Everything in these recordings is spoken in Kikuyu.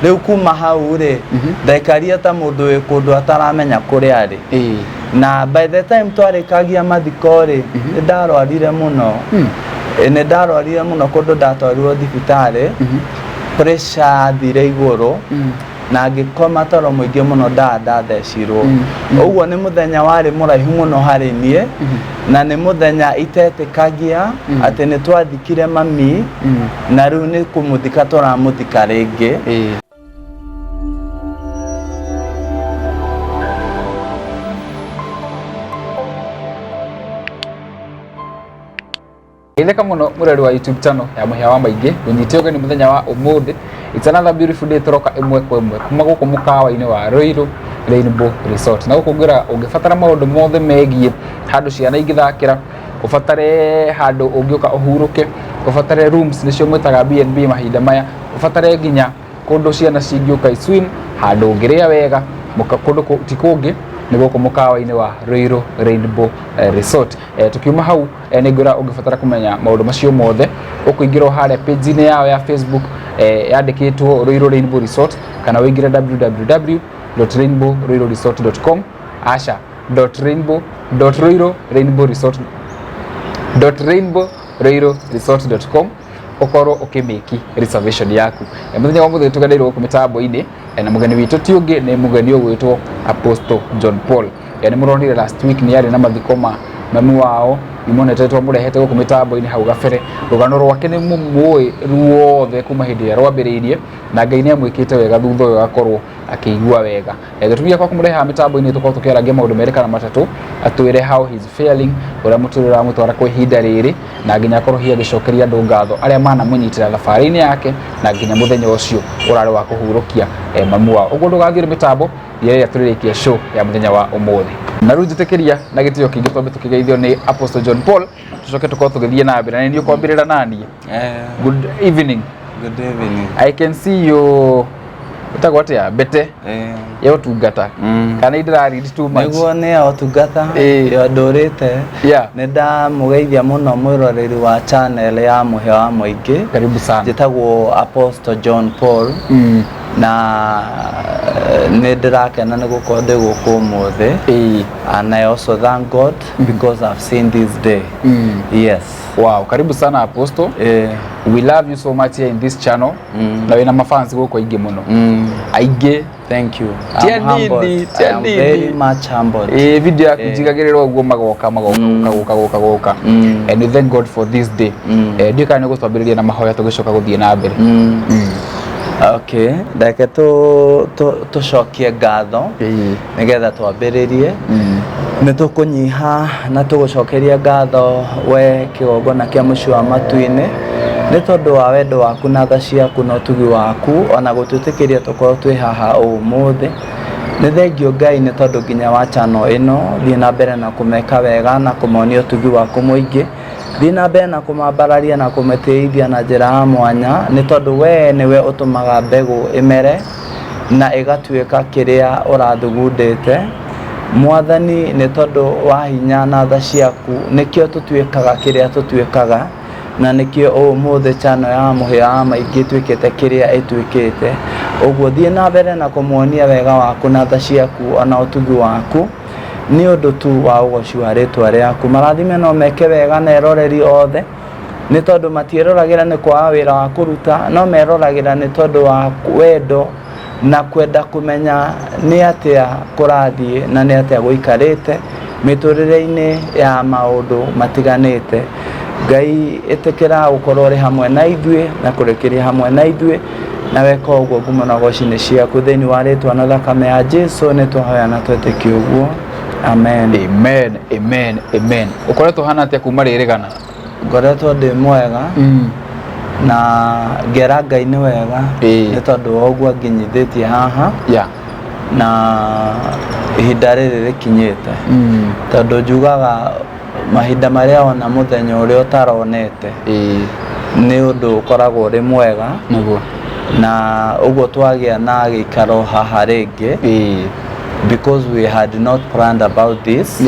Rĩu kuma hau rĩ, ndaikarire ta mũndũ wĩ kũndũ ataramenya kũrĩa arĩ. Na by the time twarĩkagia mathiko rĩ, nĩ ndarwarire mũno. Nĩ ndarwarire mũno kũndũ ndatwarirwo thibitarĩ, pressure yathire igũrũ na ngĩkoma toro mũingĩ mũno ndaa ndathecirwo. Ũguo nĩ mũthenya warĩ mũraihu mũno harĩ niĩ, na nĩ mũthenya itetĩkagia atĩ nĩ twathikire mami na rĩu nĩ kũmũthika tũramũthika rĩngĩ. Geithĩka mũno mũrori wa YouTube channel ya Mũhĩa wa Maingĩ, ngũnyite ũgeni mũthenya wa ũmũthĩ. It's another beautiful day, tũroka ĩmwe kwa ĩmwe kuma gũkũ mũkawa-inĩ wa Ruiru Rainbow Resort. Na gũkũ ngwĩraga ũngĩbatara maũndũ mothe megiĩ handũ ciana ingĩthakĩra, ũbatare handũ ũngĩũka ũhurũke, ũbatare rooms nĩcio mwĩtaga B&B mahinda maya, ũbatare nginya kũndũ ciana cingĩũka i swim, handũ ũngĩrĩa wega, kũndũ ti kũngĩ nĩ gũkũ mũkawa-inĩ wa Ruiru Rainbow Resort. Tukiuma hau, nĩ ngwĩra ũngĩbatara kũmenya maũndũ macio mothe, ũkũingĩra o harĩa page-inĩ yao ya Facebook, yandĩkĩtwo Ruiru Rainbow Resort, kana ũingĩre www.rainbowruiruresort.com, aca .rainbow.ruiru rainbow resort .rainbow ruiru resort.com, ũkorwo ũkĩmĩki reservation yaku. Mũthenya wa mũthĩ tũgeneirwo gũkũ mĩtambo-inĩ, na mũgeni witũ ti ũngĩ nĩ mũgeni ũgwĩtwo Apostle John Paul. Nĩ mũronire last week nĩ arĩ na mathiko ma mami wao, nĩ monete twamũrehete gũkũ mĩtambo-inĩ hau gabere. Rũgano rwake nĩ mũmũĩ ruothe kuma hĩndĩ ĩrĩa rwambĩrĩirie, na Ngai nĩ amwĩkĩte wega thutha ũyũ agakorwo akĩigua wega. Gĩtũmi gĩakwa kũmũrehe mĩtambo-inĩ, tũkorwo tũkĩarangia maũndũ merĩ kana matatũ, atwĩre how he's feeling, ũrĩa mũtũrĩre ũramũtwara kwa ihinda rĩrĩ, na nginya akorwo hihi agĩcokeria andũ ngatho arĩa manamũnyitĩra thabarĩ-inĩ yake, na nginya mũthenya ũcio ũrarĩ wa kũhurũkia mamu wao. Ũguo ndũgathiĩ mĩtambo rĩrĩa tũrĩrĩkia show ya mũthenya wa ũmũthĩ. Na rĩu njĩtĩkĩria na gĩtĩo kĩingĩ twambe tũkĩgeithio nĩ Apostle John Paul, tũcoke tũkorwo tũgĩthiĩ na mbere. Na nĩ ũkwambĩrĩra naniĩ. Good evening. Good evening. I can see you, ĩtagwo atĩa, mbete ya ũtungata, kana ndĩra read too much? Nĩguo, nĩ ya ũtungata ĩyo ndũrĩte. Nĩ ndamũgeithia mũno mwĩroreri wa channel ya Mũhĩa wa Mũingĩ. Karibu sana. Njĩtagwo Apostle John Paul na nĩ ndĩrakena nĩ gũkorwo ndĩ gũkũ ũmũthĩ, and I also thank God because I've seen this day. Yes. Wow, karibu sana, Apostle. We love you so much here in this channel. Na wĩna mafans gũkũ aingĩ mũno. Aingĩ. Thank you. Tia I'm humbled. nini, I tia am nini. very much humbled. Video yaku njigagĩrĩra ũguo magoka magoka gũka gũka gũka gũka. And we thank God for this day. Ndiũĩ kana nĩ ũgũtwambĩrĩria na mahoya tũgĩcoka gũthiĩ na mbere. Okay, reke tũcokie ngatho nĩgetha twambĩrĩrie. Nĩ tũkũnyiha na tũgũcokeria ngatho we kĩgongona kĩa mũciĩ wa matu-inĩ, nĩ tondũ wa wendo waku na tha ciaku na ũtugi waku, ona gũtwĩtĩkĩria tũkorwo twĩ haha ũmũthĩ. Nĩ thengio Ngai nĩ tondũ nginya wa channel ĩno. Thiĩ na mbere na kũmeka wega na kũmonia ũtugi waku mũingĩ. Thiĩ na mbere na kũmambararia na kũmatĩithia na njĩra ya mwanya, nĩ tondũ we nĩwe ũtũmaga mbegũ ĩmere na ĩgatuĩka kĩrĩa ũrathugundĩte. Mwathani, nĩ tondũ wa hinya na tha ciaku nĩkĩo tũtuĩkaga kĩrĩa tũtuĩkaga, na nĩkĩo ũmũthĩ channel ya Mũhĩa wa Maingĩ ĩtuĩkĩte kĩrĩa ĩtuĩkĩte. Ũguo thiĩ na mbere na kũmuonia wega waku na tha ciaku ona ũtugi waku, nĩ ũndũ tu wa ũgoci wa rĩtwa rĩaku. Marathime no meke wega na eroreri othe, nĩ tondũ matiĩroragĩra nĩ kwaga wĩra wa kũruta, no meroragĩra nĩ tondũ wa wendo na kwenda kũmenya nĩ atĩa kũrathiĩ na nĩ atĩa gũikarĩte mĩtũrĩre-inĩ ya maũndũ matiganĩte. Ngai, ĩtĩkĩra gũkorwo ũrĩ hamwe na ithuĩ na kũrĩkĩria hamwe na ithuĩ, na weka ũguo ngumo na ũgoci nĩ ciaku. Thĩinĩ wa rĩtwa na thakame ya Jesu nĩ twahoya na twetĩkia ũguo, amen. Amen, amen, amen. Ũkoretwo hana atĩa kuma rĩrĩgana? Ngoretwo ndĩ mwega na ngera Ngai nĩ wega nĩ tondũ wa ũguo anginyithĩtie haha na ihinda rĩrĩ rĩkinyĩte, tondũ njugaga mahinda marĩa wona mũthenya ũrĩa ũtaronete nĩ ũndũ ũkoragwo ũrĩ mwega. Na ũguo twagĩa na gĩikaro haha rĩngĩ, because we had not planned about this,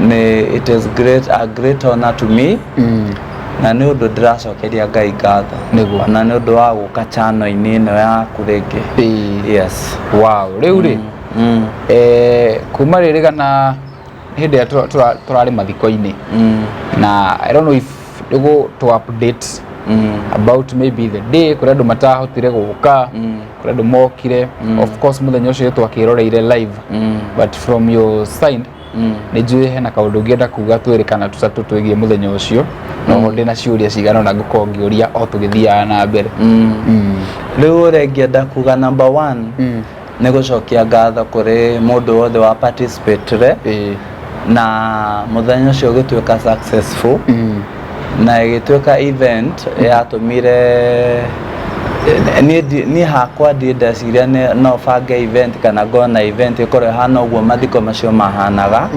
nĩ it is great, a great honor to me. Na nĩ ũndũ ndĩracokeria Ngai ngatho. Nĩguo. Ona nĩ ũndũ wa gũka channel-inĩ ĩno yaku rĩngĩ. Yes. Wow, rĩu rĩ, kuma rĩrĩ kana hĩndĩ ĩrĩa tũrarĩ mathiko-inĩ, na I don't know if nĩgũ to update about maybe the day kũrĩ andũ matahotire gũka, kũrĩ andũ mokire. Of course mũthenya ũcio twakĩroreire live, but from your side, nĩ njũĩ hena kaũndũ ũngĩenda kuga twĩrĩ kana tũtatũ twĩgiĩ mũthenya ũcio. No ndĩ na ciũria cigana ũna ngũkorwo ngĩũria o tũgĩthiaga na mbere. Rĩu ũrĩa ingĩenda kuga, number one, nĩ gũcokia ngatho kũrĩ mũndũ wothe wa participate na mũthenya ũcio ũgĩtuĩka successful, na ĩgĩtuĩka event yatũmire niĩ hakwa ndiĩ ndeciria no bange event kana ngona event ĩkorwo ĩhana ũguo mathiko macio mahanaga.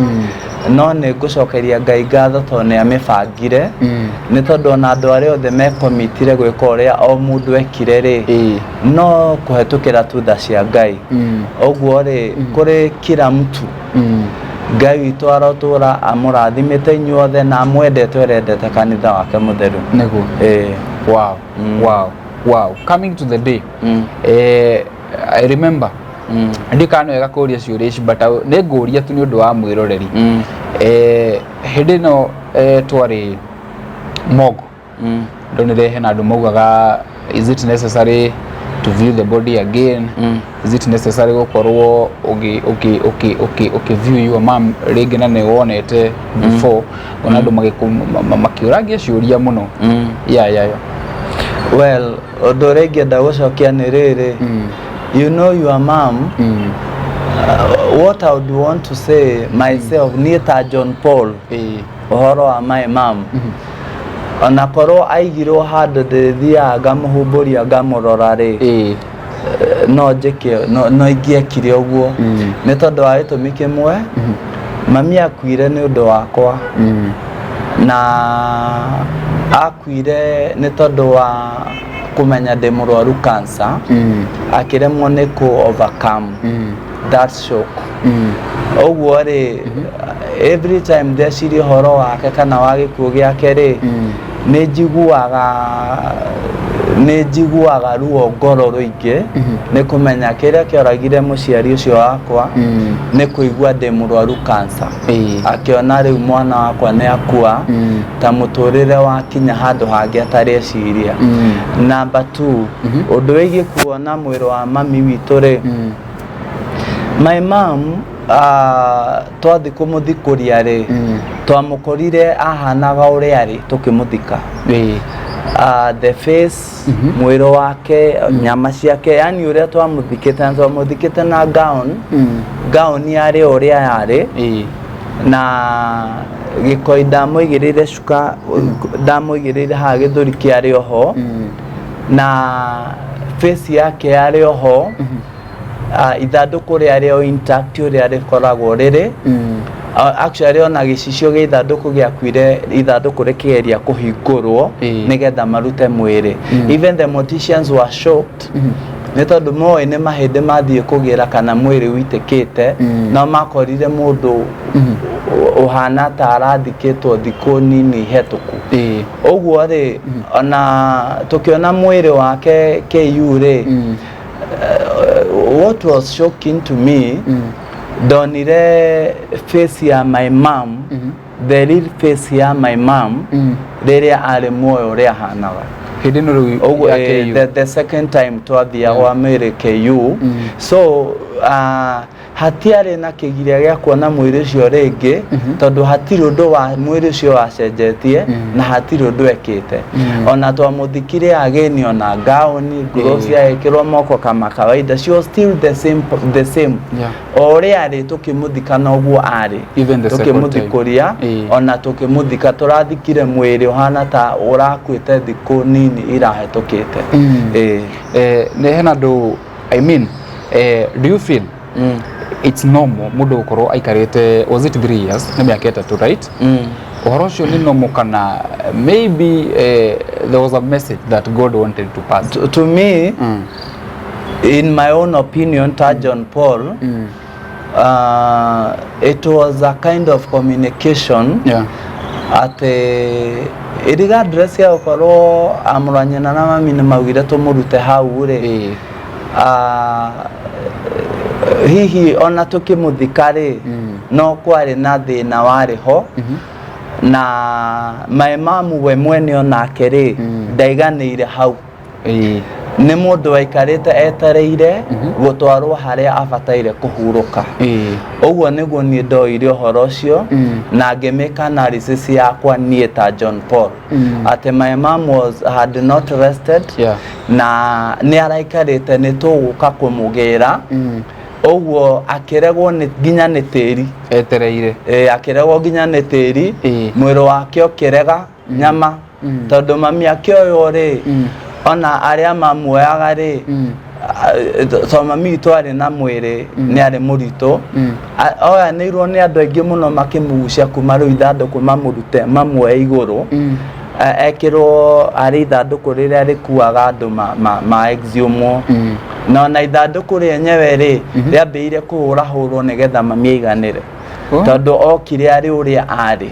No nĩ ngũcokeria Ngai ngatho tondũ nĩ amĩbangire, nĩ tondũ ona andũ arĩa othe mekomitire gwĩka ũrĩa o mũndũ ekire rĩ, no kũhetũkĩra tu tha cia Ngai. Ũguo rĩ, kũrĩ kila mtu, Ngai witũ arotũra amũrathimĩte inyuothe na amwendete ũrĩa endete kanitha wake mũtheru. Nĩguo. Wow, coming to the day, I remember, ndiũ kana nĩ wega kũũria ciũria ici, but nĩ ngũria tu nĩ ũndũ wa mwĩroreri. Hĩndĩ ĩno twarĩ morgue, ndonire hena andũ maugaga, "Is it necessary to view the body again? Is it necessary gũkorwo ũgĩ ũkĩ ũkĩ ũkĩ ũkĩ view your mom rĩngĩ na nĩ wonete before?" Ona andũ makĩũrangia ciũria mũno. Yeah. Well, ũndũ ũrĩa ingĩenda gũcokia nĩ rĩrĩ, you know your mom, what I would want to say myself, niĩ ta John Paul, ũhoro wa my mom, ona korwo aigirwo handũ ndĩrĩthiaga ngamũhumbũria ngamũrora rĩ, no njĩke, no ingĩekire ũguo, nĩ tondũ wa gĩtũmi kĩmwe, mami akuire nĩ ũndũ wakwa, na akuire nĩ tondũ wa kũmenya ndĩ mũrwaru cancer, akĩremwo nĩ kũ overcome that shock. Ũguo rĩ, every time ndeciria ũhoro wake kana wa gĩkuũ gĩake rĩ, nĩ njiguaga ruo ngoro rũingĩ, nĩ kũmenya kĩrĩa kĩoragire mũciari ũcio wakwa nĩ kũigua ndĩ mũrwaru cancer, akĩona rĩu mwana wakwa nĩ akua, ta mũtũrĩre wakinya handũ hangĩ atareciria. Number two, ũndũ wĩgiĩ kuona mwĩrĩ wa mami witũ rĩ, my mom, twathi kũmũthikũria rĩ, twamũkorire ahanaga ũrĩa arĩ tũkĩmũthika. The face, mwĩrĩ wake, nyama ciake, yani ũrĩa twamũthikĩte, na twamũthikĩte na gown, gown yarĩ o ũrĩa yarĩ, na gĩkoi ndamũigĩrĩire, cuka ndamũigĩrĩire haha gĩthũri kĩarĩ oho, na face yake yarĩ oho, ithandũkũ rĩarĩ o intact ũrĩa rĩkoragwo rĩrĩ. Actually ona gĩcicio gĩa ithandũkũ gĩakuire ithandũkũ rĩkĩgeria kũhingũrwo nĩgetha marute mwĩrĩ. Even the morticians were shocked, nĩ tondũ moĩ nĩ mahĩndĩ mathiĩ kũgĩra kana mwĩrĩ witĩkĩte, no makorire mũndũ ũhana ta arathikĩtwo thikũ nini hetũku. Ũguo rĩ, ona tũkĩona mwĩrĩ wake KU rĩ, what was shocking to me, ndonire face ya my mom, the real face ya my mom rĩrĩa arĩ muoyo ũrĩa ahanaga. Hĩndĩ ĩno rĩu ũguo ya KU. The second time twathiaga kwa mwĩrĩ KU. So hatiarĩ na kĩgiria gĩa kuona mwĩrĩ ũcio rĩngĩ, tondũ hatirĩ ũndũ wa mwĩrĩ ũcio wacenjetie, na hatirĩ ũndũ ekĩte. Ona twamũthikire ageni ona gauni, gloves agĩkĩrwo moko kama kawaida, she was still the same, the same, o ũrĩa arĩ tũkĩmũthika noguo arĩ. Even the second time. Tũkĩmũthikũria, ona tũkĩmũthika, tũrathikire mwĩrĩ ũhana ta ũrakuĩte thikũ nini irahetũkĩte. Ĩĩ. Nĩ hena andũ, I mean, do you feel it's normal mũndũ gũkorwo aikarĩte, was it 3 years, nĩ mĩaka 3, right? Ũhoro ũcio nĩ normal kana maybe there was a message that God wanted to pass? To me, in my own opinion, ta John Paul, it was a kind of communication atĩ Regardless ya gũkorwo amũrwa nyina na mami nĩ maugire tũmũrute hau rĩ, hihi ona tũkĩmũthika rĩ, no kwarĩ na thĩna warĩ ho, na my mom we mwene onake rĩ, ndaiganĩire hau. Nĩ mũndũ waikarĩte etereire gũtwarwo harĩa abataire kũhurũka. Ũguo nĩguo niĩ ndoire ũhoro ũcio na ngĩmĩka analysis yakwa niĩ ta John Paul, atĩ my mom had not rested na nĩ araikarĩte nĩ tũgũka kũmũgĩra. Ũguo akĩregwo nĩ nginya nĩ tĩri. Etereire. Ĩ, akĩregwo nginya nĩ tĩri. Mwĩrĩ wake ũkĩrega nyama, tondũ mami akĩoywo rĩ, ona arĩa mamuoyaga rĩ, to mami witũ arĩ na mwĩrĩ nĩ arĩ mũritũ. Oyanĩirwo nĩ andũ aingĩ mũno makĩmugucia kuma rĩu ithandũkũ mamũrute mamuoe igũrũ. Ekĩrwo harĩ ithandũkũ rĩrĩa rĩkuaga andũ ma exhumwo, na ona ithandũkũ rĩenyewe rĩ, rĩambĩrĩirie kũhũrahũrwo nĩgetha mami aiganĩre, tondũ okire arĩ ũrĩa arĩ.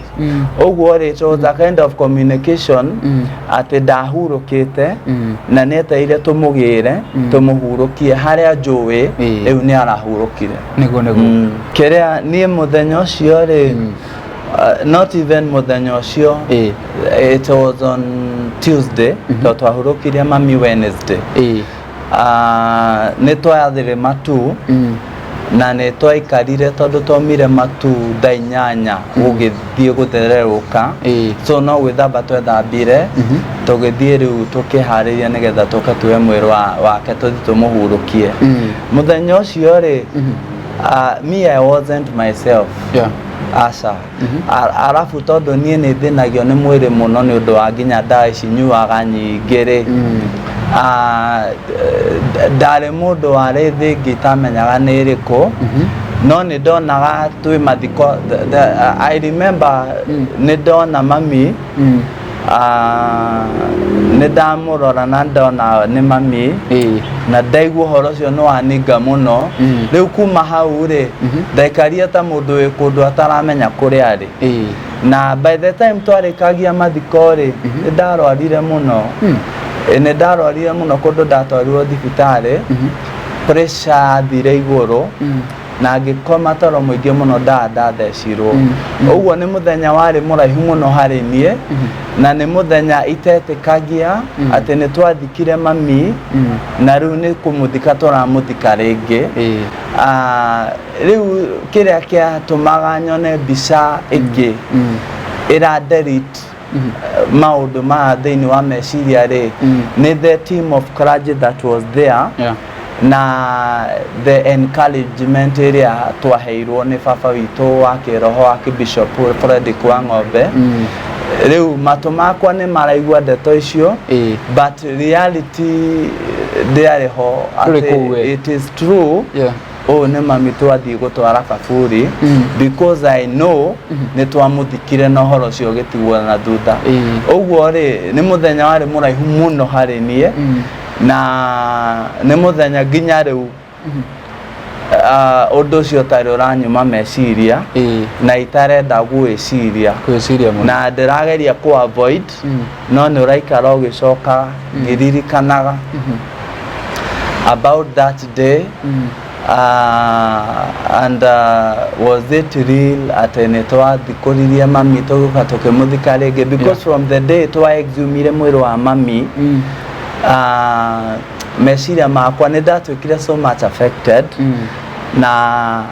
Ũguo rĩ, it was a kind of communication atĩ ndahurũkĩte na nĩetereire tũmũgĩre tũmũhurũkie harĩa njũĩ. Rĩu nĩ arahurũkire. Nĩguo nĩguo. Kĩrĩa niĩ mũthenya ũcio rĩ, not even mũthenya ũcio, it was on Tuesday, tondũ twahurũkirie mami Wednesday. Nĩ twathire matu na nĩ twaikarire tondũ twaumire matu thaa 8 gũgĩthiĩ gũthererũka. So no gwĩthamba twethambire, tũgĩthiĩ rĩu tũkĩharĩria nĩgetha tũke tuoe mwĩrĩ wake tũthiĩ tũmũhurũkie. Mũthenya ũcio rĩ, me, I wasn't myself. Aca. Arabu tondũ niĩ nĩ thĩnagio nĩ mwĩrĩ mũno nĩ ũndũ wa nginya ndawa ici nyuaga nyingĩ rĩ, ndarĩ mũndũ warĩ thĩ ĩngĩ itamenyaga nĩ ĩrĩkũ, no nĩ ndonaga twĩ mathiko. I remember nĩ ndona mami, nĩ ndamũrora na ndona nĩ mami, na ndaigua ũhoro ũcio nĩ waninga mũno. Rĩu kuma hau rĩ, ndaikarire ta mũndũ wĩ kũndũ ataramenya kũrĩa arĩ. Na by the time twarĩkagia mathiko rĩ, nĩ ndarwarire mũno. Nĩ ndarwarire mũno kũndũ ndatwarirwo thibitarĩ, pressure yathire igũrũ na ngĩkoma toro mũingĩ mũno, ndaa ndathecirwo. Ũguo nĩ mũthenya warĩ mũraihu mũno harĩ niĩ, na nĩ mũthenya itetĩkagia atĩ nĩ twathikire mami na rĩu nĩ kũmũthika tũramũthika rĩngĩ. Rĩu kĩrĩa kĩatũmaga nyone mbica ĩngĩ ĩra delete maũndũ maya thĩinĩ wa meciria rĩ, nĩ the team of clergy that was there na the encouragement ĩrĩa twaheirwo nĩ baba witũ wa kĩroho wa Bishop Frederick wa Ng'ombe. Rĩu matũ makwa nĩ maraigua ndeto icio, but reality ndĩarĩ ho. Ndũrĩ atĩ kũu we. It is true, ũyũ nĩ mami twathiĩ gũtwara kaburi, because I know nĩ twamũthikire na ũhoro ũcio ũgĩtigwo na thutha. Ũguo rĩ, nĩ mũthenya warĩ mũraihu mũno harĩ niĩ, na nĩ mũthenya nginya rĩu ũndũ ũcio ũtarĩ ũranyuma meciria na itarenda gwĩciria. Gwĩciria mũno. Na ndĩrageria kũ avoid, no nĩ ũraikara ũgĩcoka ngĩririkanaga about that day. And was it real atĩ nĩ twathikũririe mami tũgĩũka tũkĩmũthika rĩngĩ? Because from the day twa exhumire mwĩrĩ wa mami, meciria makwa nĩ ndatuĩkire so much affected, na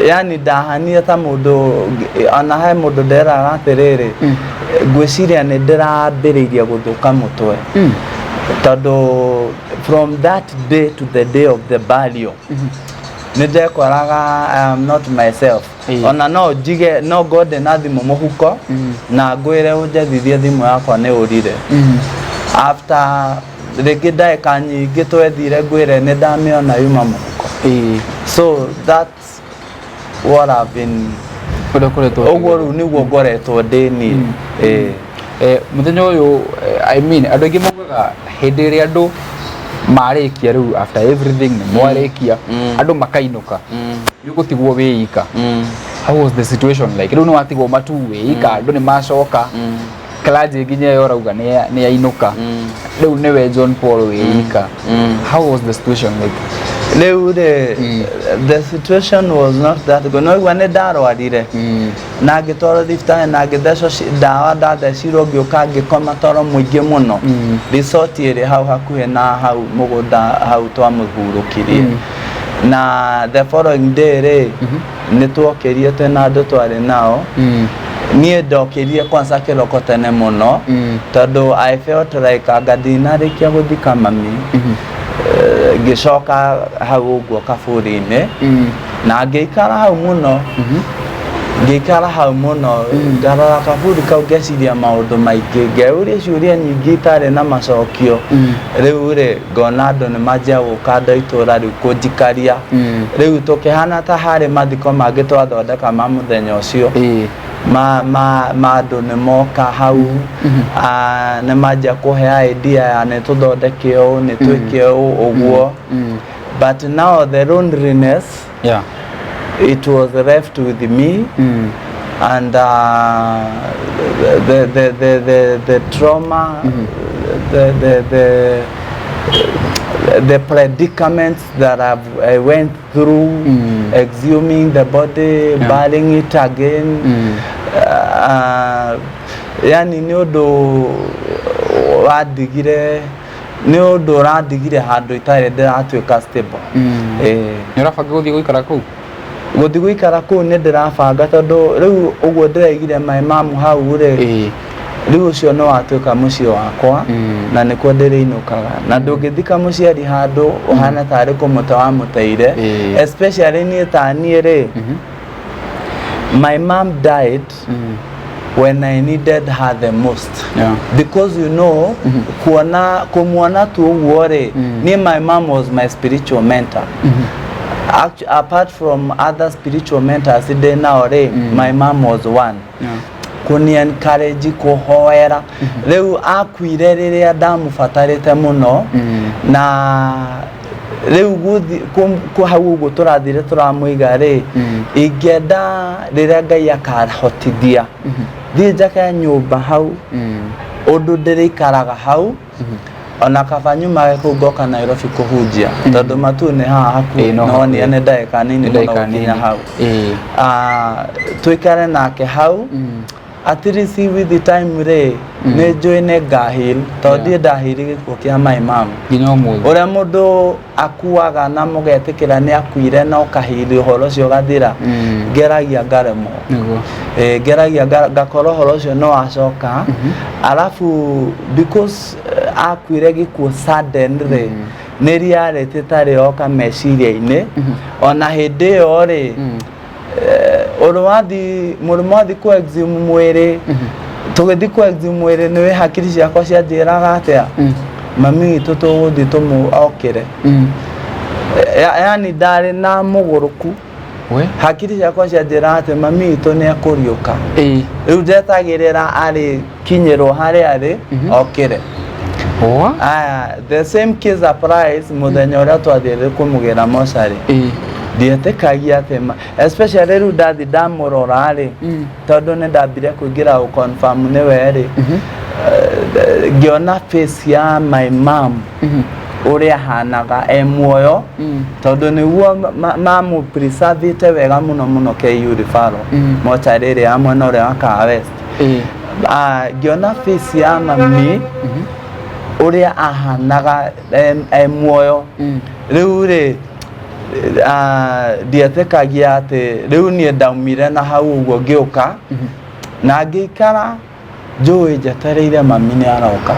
yani ndahanire ta mũndũ, ona he mũndũ nderaga atĩrĩrĩ, ngwĩciria nĩ ndĩrambĩrĩirie gũthũka mũtwe, tondũ from that day to the day of the burial nĩ ndekoraga I am not myself. Ona no njige no ngode na thimũ mũhuko na ngwĩre ũnjethithie thimũ yakwa nĩ ũrire, after rĩngĩ ndagĩka nyingĩ twethire ngwĩre nĩ ndamĩona yuma mũhuko. So that's what I've been Ũrĩa ũkoretwo. Ũguo rĩu nĩguo ngoretwo ndĩ niĩ, ĩĩ. Mũthenya ũyũ, I mean, andũ aingĩ maugaga hĩndĩ ĩrĩa andũ marĩkia rĩu, after everything nĩ mwarĩkia, andũ makainũka, nĩ ũgũtigwo wĩ ika. How was the situation like? Rĩu nĩ watigwo matu wĩ ika, andũ nĩ macoka. Clergy nginya ĩyo ũrauga nĩ yainũka. Rĩu nĩwe John Paul wĩ ika. How was the situation like? Rĩu rĩ, the situation was not that good. No igua nĩ ndarwarire na ngĩtwarwo thibitarĩ na ngĩthecwo ndawa, ndathecirwo, ngĩũka ngĩkoma toro mũingĩ mũno. Resort ĩrĩ hau hakuhĩ na hau mũgũnda hau twamũhurũkirie. Na the following day rĩ, nĩ twokĩrie twĩna andũ twarĩ nao. Niĩ ndokĩrie kwanza kĩroko tene mũno tondũ I felt like anga ndinarĩkia gũthika mami. Ngĩcoka hau ũguo kaburi-inĩ na ngĩikara hau mũno, ngĩikara hau mũno, ngarora kaburi kau, ngeciria maũndũ maingĩ, ngeyũria ciũria nyingĩ itarĩ na macokio. Rĩu rĩ, ngona andũ nĩ manjia gũka, andũ a itũũra rĩu kũnjikaria. Rĩu tũkĩhana ta harĩ mathiko mangĩ twathondeka ma mũthenya ũcio. Ma andũ nĩ moka hau. Ah, nĩ manjia kũhe idea ya nĩ tũthondeke ũũ, nĩ twĩke ũũ ũguo. But now the loneliness, it was left with me and the trauma, the predicaments that I went through, exhuming the body, burying it again. Yani nĩ ũndũ wandigire, nĩ ũndũ ũrandigire handũ itarĩ ndĩratuĩka stable. Nĩ ũrabanga gũthiĩ gũikara kũu? Gũthiĩ gũikara kũu nĩ ndĩrabanga, tondũ rĩu ũguo ndĩraigire my mom hau rĩ, rĩu ũcio nĩ watuĩka mũciĩ wakwa na nĩkuo ndĩrĩinũkaga. Na ndũngĩthika mũciari handũ ũhana tarĩ kũmũte wamũteire. Especially niĩ, ta niĩ rĩ, my mom died when I needed her the most because kuona kumuona tu ũguo rĩ, niĩ my mom was my spiritual mentor. Apart from other spiritual mentors ndĩ nao rĩ, my mom was one kũni encourage, kũhoera. Rĩu akuire rĩrĩa ndamũbatarĩte mũno. Na rĩu hau ũguo tũrathire tũramũiga rĩ, ingĩenda rĩrĩa Ngai akahotithia thiĩ njake nyũmba hau, ũndũ ndĩrĩikaraga hau, ona kaba nyumage kũu ngoka Nairobi kũhunjia, tondũ matu nĩ haha hakuhĩ. Ĩĩ, no no hakuhĩ. nĩ ndagĩka nini Nĩ mũno ndagĩka gũkinya nini. hau. Ah, tuikare nake hau. At least with the time rĩ, nĩ njũĩ nĩ ngahil, tondũ ndiĩ ndahiri gĩkuũ kĩa my mom. Nginya ũmũthĩ. Ũrĩa mũndũ akuaga na mũgetĩkĩra nĩ akuire na ũkahiri, ũhoro ũcio ũgathira, ngeragia ngaremwo. Ngeragia ngakora ũhoro ũcio no wacoka arabu, because akuire gĩkuũ sudden rĩ, nĩ reality ĩtarĩ yoka meciria-inĩ ona hĩndĩ ĩyo rĩ. Ũrĩ wathi mũrĩmũ wathi kũ exhume mwĩrĩ, tũgĩthiĩ kũ exhume mwĩrĩ, nĩ hakiri ciakwa cianjĩraga atĩa, mami witũ tũgũthiĩ tũmũ okĩre. Yani ndarĩ na mũgũrũku. We. Hakiri ciakwa cianjĩraga atĩ mami witũ nĩ ekũriũka. Rĩu ndetagĩrĩra arĩ kinyĩrwo harĩa arĩ okĩre. Wa? Aya, the same case applies mũthenya ũrĩa twathiĩre kũmũgĩra mocarĩ. Ndietĩkagia atĩ especially rĩu ndathi ndamũrora rĩ, tondũ nĩ ndambire kũingĩra gũ confirm nĩwe rĩ, ngĩona face ya my mom ũrĩa ahanaga e muoyo, tondũ nĩguo mamũ preservĩte wega mũno mũno KU referral mocarĩ ĩrĩa ya mwena ũrĩa wa Kahawa West. Ah, ngĩona face ya mami ũrĩa ahanaga e muoyo. Rĩu rĩ, ah, ndietĩkagia atĩ rĩu niĩ ndaumire na hau ũguo, ngĩũka na ngĩikara njũĩ njetereire mami nĩ aroka.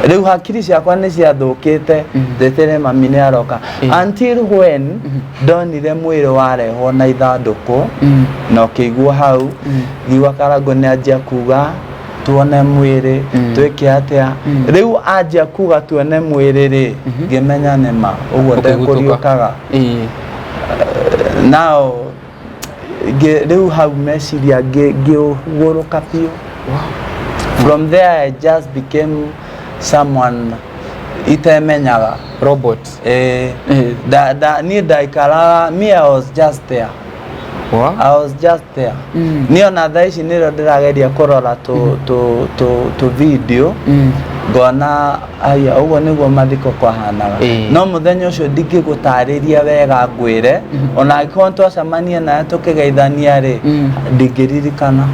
Rĩu hakiri ciakwa nĩ ciathũkĩte, njetereire mami nĩ aroka, until when ndonire mwĩrĩ warehwo na ithandũkũ na ũkĩigwo hau. Ngiuga Karangũ nĩ anjia kuga tuone mwĩrĩ, twĩke atĩa. Rĩu anjia kuga tuone mwĩrĩ rĩ, ngĩmenya nĩ ma ũguo Ũkĩgutũka. ndekũriũkaga. Now rĩu hau meciria ngĩũgũrũka biũ. From there I just became someone itemenyaga. Robot. Niĩ ndaikaraga, me I was just there. Wa? I was just there. Niĩ ona thaa ici nĩrĩo ndĩrageria kũrora tũ tũ tũ tũ video, ngona aya ũguo nĩguo mathiko kwahanaga. No mũthenya ũcio ndingĩgũtarĩria wega ngwĩre, ona angĩkorwo twacemania nawe tũkĩgeithania rĩ, ndingĩririkana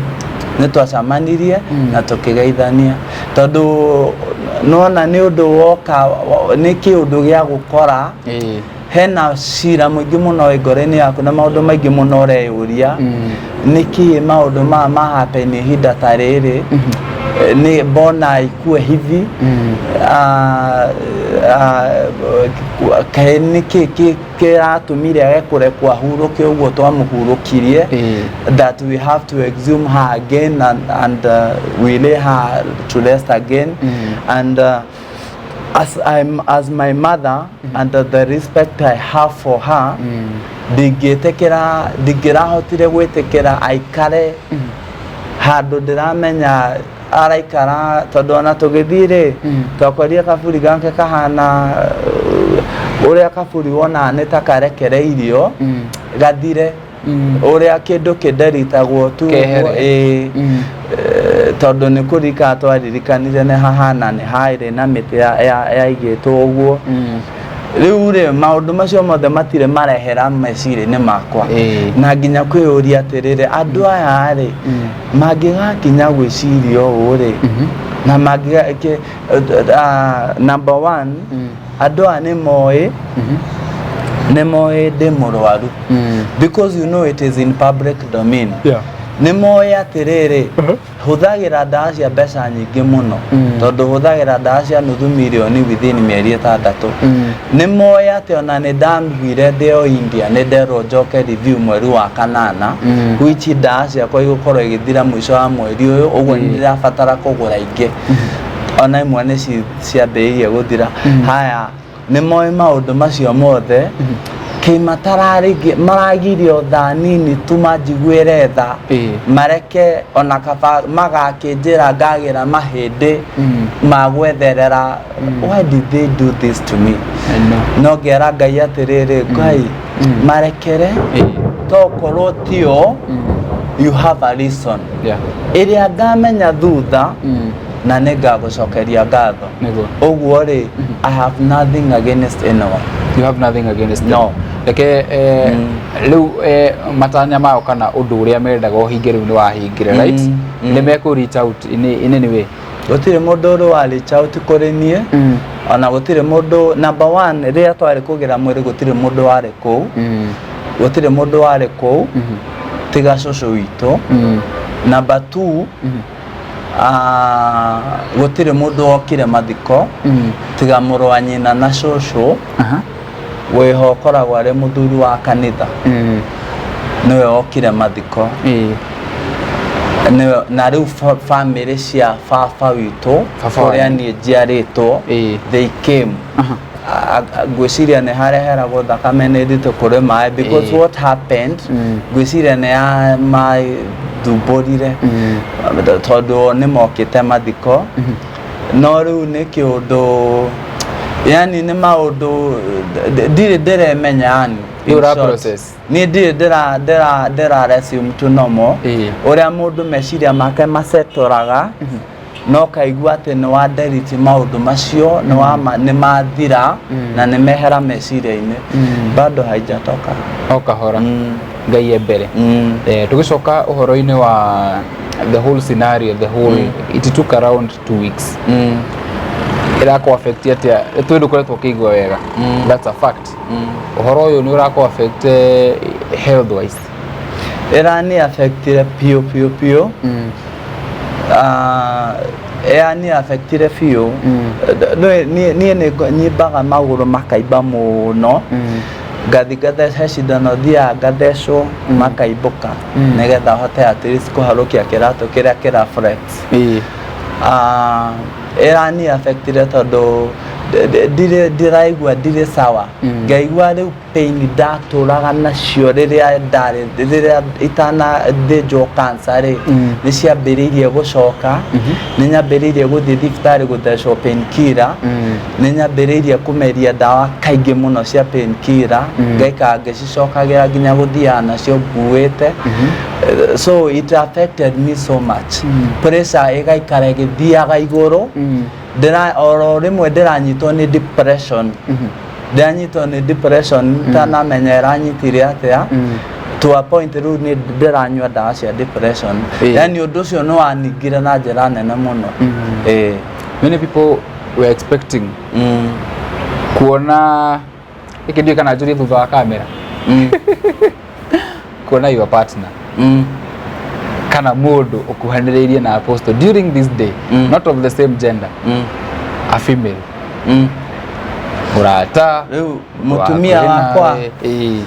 nĩ twacemanirie na tũkĩgeithania, tondũ nona nĩ ũndũ woka, nĩ kĩũndũ gĩa gũkora. Hena cira mũingĩ mũno wĩ ngoro-inĩ yaku na maũndũ maingĩ mũno ũreyũria, nĩkĩ maũndũ maya ma happen ihinda ta rĩrĩ? Nĩ mbona ikue hivi? Ah, ah, kaĩ nĩkĩ kĩratũmire age kũrekwo ahurũke ũguo twamũhurũkirie, that we have to exhume her again and we lay her to rest again? And as my mother and the respect I have for her, ndingĩtĩkĩra, ndingĩrahotire gwĩtĩkĩra aikare handũ ndĩramenya araikara, tondũ ona tũgĩthiĩ rĩ, twakorire kaburi gake kahana ũrĩa kaburi wonaga nĩ ta karekereirio gathire, ũrĩa kĩndũ kĩnderitagwo tu. Kehere. Ĩĩ. Tondũ nĩ kũririkana twaririkanire nĩ hahana nĩ harĩ na mĩtĩ yaigĩtwo ũguo. Rĩu rĩ, maũndũ macio mothe matirĩ marehera meciria-inĩ makwa, na nginya kwĩyũria atĩrĩrĩ, andũ aya rĩ, mangĩgakinya gwĩciria ũũ rĩ, na mangĩga number one, andũ aya nĩ moĩ ndĩ mũrwaru, because you know it is in public domain. Nĩ moĩ atĩrĩrĩ, hũthagĩra ndawa cia mbeca nyingĩ mũno, tondũ hũthagĩra ndawa cia nuthu mirioni within mĩeri 6. Nĩ moĩ atĩ ona nĩ ndaiguire ndĩ o India nĩ nderwo njoke review mweri wa 8, which ndawa ciakwa igũkorwo igĩthira mũico wa mweri ũyũ. Ũguo nĩ ndĩrabatara kũgũra ingĩ, ona imwe nĩ ciambĩrĩirie gũthira. Haya, nĩ moĩ maũndũ macio mothe, kĩmatararĩngĩ maragirio thaa nini tu manjiguĩre tha, mareke ona kaba magakĩnjĩra ngagĩra mahĩndĩ ma gwetherera. Why did they do this to me? I know. No ngera Ngai atĩrĩrĩ, Ngai, marekere, tokorwo tio, you have a reason ĩrĩa ngamenya thutha, na nĩ ngagũcokeria ngatho. Ũguo rĩ, I have nothing against anyone. You have nothing against them. No. Reke rĩu matanya mao kana ũndũ ũrĩa mendaga ũhinge rĩu nĩ wahingire, right? Mm. Nĩ mekũ reach out in any way? Gũtirĩ mũndũ ũrĩ wa reach out kũrĩ niĩ, ona gũtirĩ mũndũ. Number one, rĩrĩa twarĩ kũgĩra mwĩrĩ, gũtirĩ mũndũ warĩ kũu. Gũtirĩ mũndũ warĩ kũu tiga cũcũ witũ. Number two, gũtirĩ mũndũ wokire mathiko tiga mũrũ wa nyina na cũcũ, wĩho ũkoragwo arĩ mũthuri wa kanitha, nĩwe wokire mathiko. Nĩwe. Na rĩu family cia baba witũ, Baba kũrĩa wanyu. niĩ njiarĩtwo, they came. Ngwĩciria nĩ hareheragwo thakame nĩ nditũ kũrĩ maĩ, because what happened, ngwĩciria nĩ ya mathumbũrire, tondũ o nĩ mokĩte mathiko. No rĩu nĩ kĩũndũ, yani nĩ maũndũ ndirĩ ndĩremenya, yani in Rĩu ũra short, process. Niĩ ndirĩ ndĩra resume to normal, ũrĩa mũndũ meciria make macetoraga, no kaigua atĩ nĩ wa delete maũndũ macio, nĩ mathira na nĩ mehera meciria-inĩ, bado haijatoka. O kahora. Ngai e mbere. Tũgĩcoka ũhoro-inĩ wa the whole scenario, the whole, it took around 2 weeks. Ĩrakũ affect atĩa? Twĩ ndũkoretwo ũkĩigua wega. That's a fact. Ũhoro ũyũ nĩ ũrakũ affect health wise? Ĩrani affectire biũ biũ biũ. Ĩrani affectire biũ. Niĩ nĩ nyimbaga magũrũ makaimba mũno, ngathi he cindano thiaga ngathecwo makaimbũka, nĩgetha hote at least kũharũkia kĩratũ kĩrĩa kĩra flex. Ĩrani affectire tondũ Ndirĩ ndĩraigua ndirĩ sawa. Ngaigua rĩu pain ndatũraga nacio rĩrĩa ndarĩ rĩrĩa itanathĩnjwo cancer rĩ, nĩ ciambĩrĩirie gũcoka. Nĩ nyambĩrĩirie gũthiĩ thibitarĩ gũthecwo pain killer. Nĩ nyambĩrĩirie kũmeria ndawa kaingĩ mũno cia pain killer, ngaikara ngĩcicokagĩra nginya gũthiaga nacio nguĩte. So it affected me so much. Pressure ĩgaikara ĩgĩthiaga igũrũ. Ndĩra oro rĩmwe ndĩranyitwo nĩ depression, ndĩranyitwo nĩ depression itanamenya ĩranyitire atĩa, to a point rĩu nĩ ndĩranyua ndawa cia depression. Yani ũndũ ũcio nĩ waningire na njĩra nene mũno. Many people were expecting kuona gĩkĩ, ndiũĩ kana njũrie thutha wa kamera, kuona your partner kana mũndũ ũkuhanĩrĩirie na apostle during this day, not of the same gender, a female, mũrata. Rĩu mũtumia wakwa? Ĩĩ.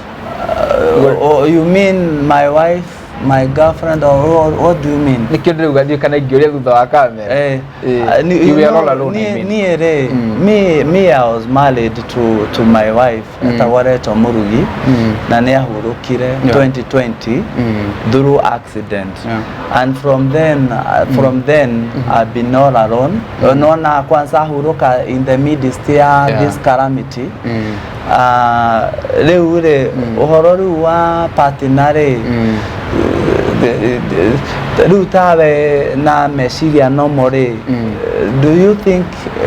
Oh, you mean my wife, my girlfriend, or what do you mean? Nĩkĩo ndĩrauga ndiũĩ kana ingĩũria thutha wa kamera. You You were know, all alone, I mean. Niĩ rĩ, me I was married to my wife, etagwo Rachel Murugi, na nĩ ahurũkire 2020 through accident. And from then I've been all alone. Nona kwanza ahurũka in the midst ya this calamity. Rĩu rĩ, ũhoro rĩu wa partner rĩ, rĩu tawe na meciria nomo rĩ, do you think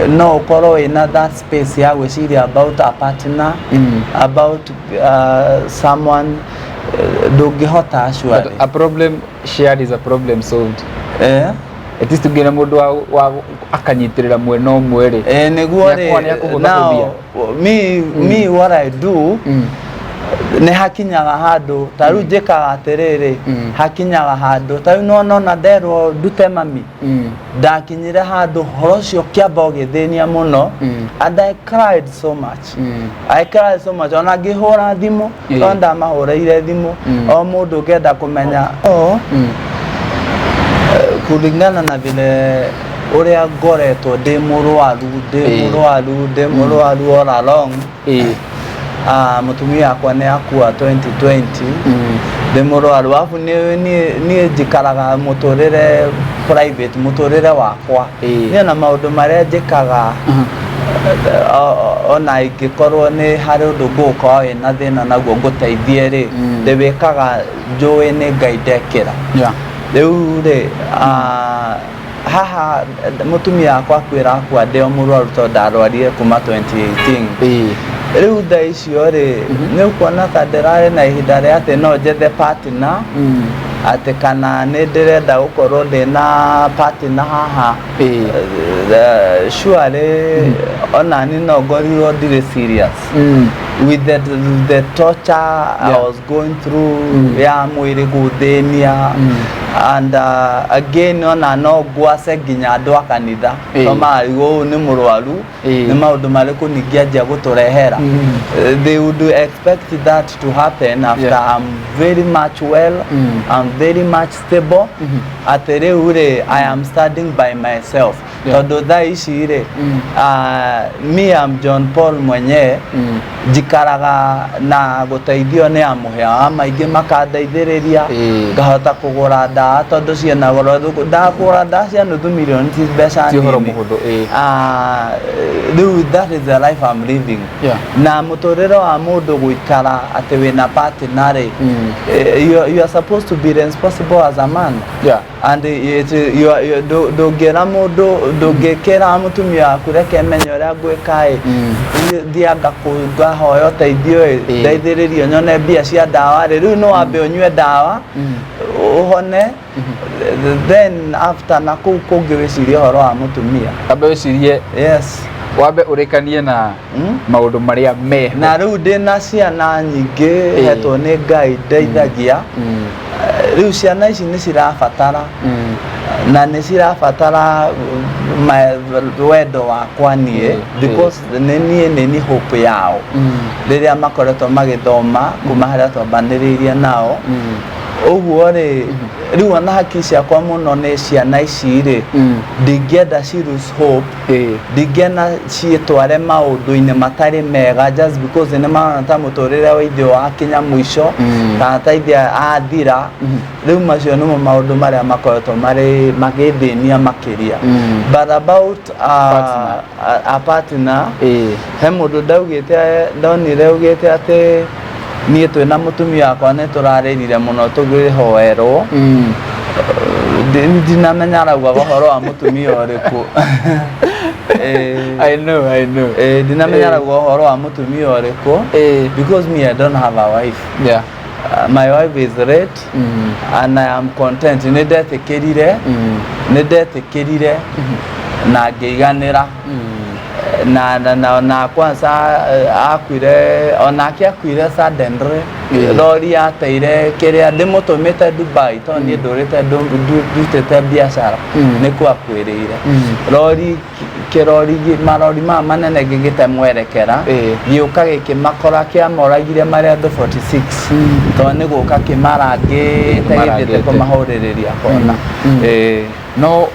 no ũkorwo wĩna that space ya gwĩciria about a partner, about someone? Ndũngĩhota But actually. a problem shared is a problem solved. At least ũngĩona mũndũ wa akanyitĩrĩra mwena ũmwe rĩ. Nĩguo Nĩakũhũthia. Rĩ, now me what I do, nĩ hakinyaga handũ ta rĩu njĩkaga atĩrĩrĩ, hakinyaga handũ ta rĩu nona nderwo ndute mami, ndakinyire handũ horo ũcio ũkĩamba ũgĩthĩnia mũno, and I cried so much. I cried so much ona ngĩhũra thimũ, tondũ ndamahũrĩire thimũ o mũndũ ngenda kũmenya o kulingana na vile ũrĩa ngoretwo ndĩ mũrwaru, ndĩ mũrwaru, ndĩ mũrwaru all along. Mũtumia wakwa nĩ akua 2020, ndĩ mũrwaru, arabu niĩ njikaraga mũtũrĩre private, mũtũrĩre wakwa. Niĩ na maũndũ marĩa njĩkaga, ona ingĩkorwo nĩ harĩ ũndũ ngũgũkorwo wĩna thĩna naguo ngũteithie rĩ, ndĩwĩkaga njũĩ nĩ Ngai ndekĩra. Rĩu rĩ, haha mũtumia wakwa akwĩra akua ndĩ o mũrwaru tondũ ndarwarire kuma 2018. Rĩu thaa icio rĩ, nĩ ũkuona ta ndĩrarĩ na ihinda rĩa atĩ no njethe partner, atĩ kana nĩ ndĩrenda gũkorwo ndĩna partner haha. Surely ona ni no ngorirwo ndirĩ serious with the torture I was going through ya mwĩrĩ gũthĩnia, and again ona no ngwace nginya andũ a kanitha, to marigwo ũyũ nĩ mũrwaru, nĩ maũndũ marĩkũ ningĩ anjia gũtũrehera. They would expect that to happen after I'm very much well, I'm very much stable, atĩ rĩu rĩ, I am standing by myself, tondũ thaa ici rĩ, me am John Paul mwenyewe, njikaraga na gũteithio nĩ amũhĩa wa maingĩ makandeithĩrĩria, ngahota kũgũra ndawa tondũ ciĩna goro. Ndakũgũra ndawa cia nuthu milioni ti mbeca Ti ũhoro nini. mũhũthũ, ĩĩ. Rĩu that is the life I'm living. Na mũtũrĩre wa mũndũ gũikara atĩ wĩna partner rĩ, you are supposed to be responsible as a man, and it, you are, you, ndũngĩra mũndũ, ndũngĩkĩra mũtumia waku reke menye ũrĩa ngwĩka ĩ, thianga ngahoya ũteithio ĩ, ndeithĩrĩrio nyone mbia cia ndawa rĩ. Rĩu no wambe ũnyue ndawa ũhone, then after na kũu kũngĩ wĩcirie ũhoro wa mũtumia. Wambe wĩcirie, wambe ũrĩkanie na maũndũ marĩa meho. Na rĩu ndĩna ciana nyingĩ, hetwo nĩ Ngai ndeithagia. Rĩu ciana ici nĩ cirabatara na nĩ cirabatara wendo wakwa niĩ, because nĩ niĩ nĩ ni hope yao rĩrĩa makoretwo magĩthoma kuma harĩa twambanĩrĩirie nao. Ũguo rĩ, rĩu ona haki ciakwa mũno nĩ ciana ici rĩ, ndingĩenda ci lose hope, ndingĩenda ciĩtware maũndũ-inĩ matarĩ mega just because nĩ marona ta mũtũrĩre wa ithe wakinya mũico, kana ta ithe athira. Rĩu macio nĩmo maũndũ marĩa makoretwo marĩ magĩthĩnia makĩria. But about Partner. a partner, he mũndũ ndaugĩte, ndonire augĩte atĩ niĩ twĩna mũtumia wakwa nĩ tũrarĩrire mũno tũkĩhoerwo. Ndinamenya araugaga ũhoro wa mũtumia ũrĩkũ. I know, I know. Ndinamenya arauga ũhoro wa mũtumia ũrĩkũ, because me, I don't have a wife. My wife is late and I am content. Nĩ ndetĩkĩrire, nĩ ndetĩkĩrire na ngĩiganĩra. Na kwanza akuire, onake akuire suddenly. Rori yateire kĩrĩa ndĩmũtũmĩte Dubai, tondũ niĩ ndũrĩte ndutĩte biacara, nĩkuo akuĩrĩire. Rori kĩrori marori maya manene gĩgĩte mwerekera, gĩũka gĩkĩmakora, kĩamoragire marĩ andũ 46, tondũ nĩ gũka kĩmarangĩte gĩthiĩte Kĩmarangĩte. kũmahũrĩrĩria kona. No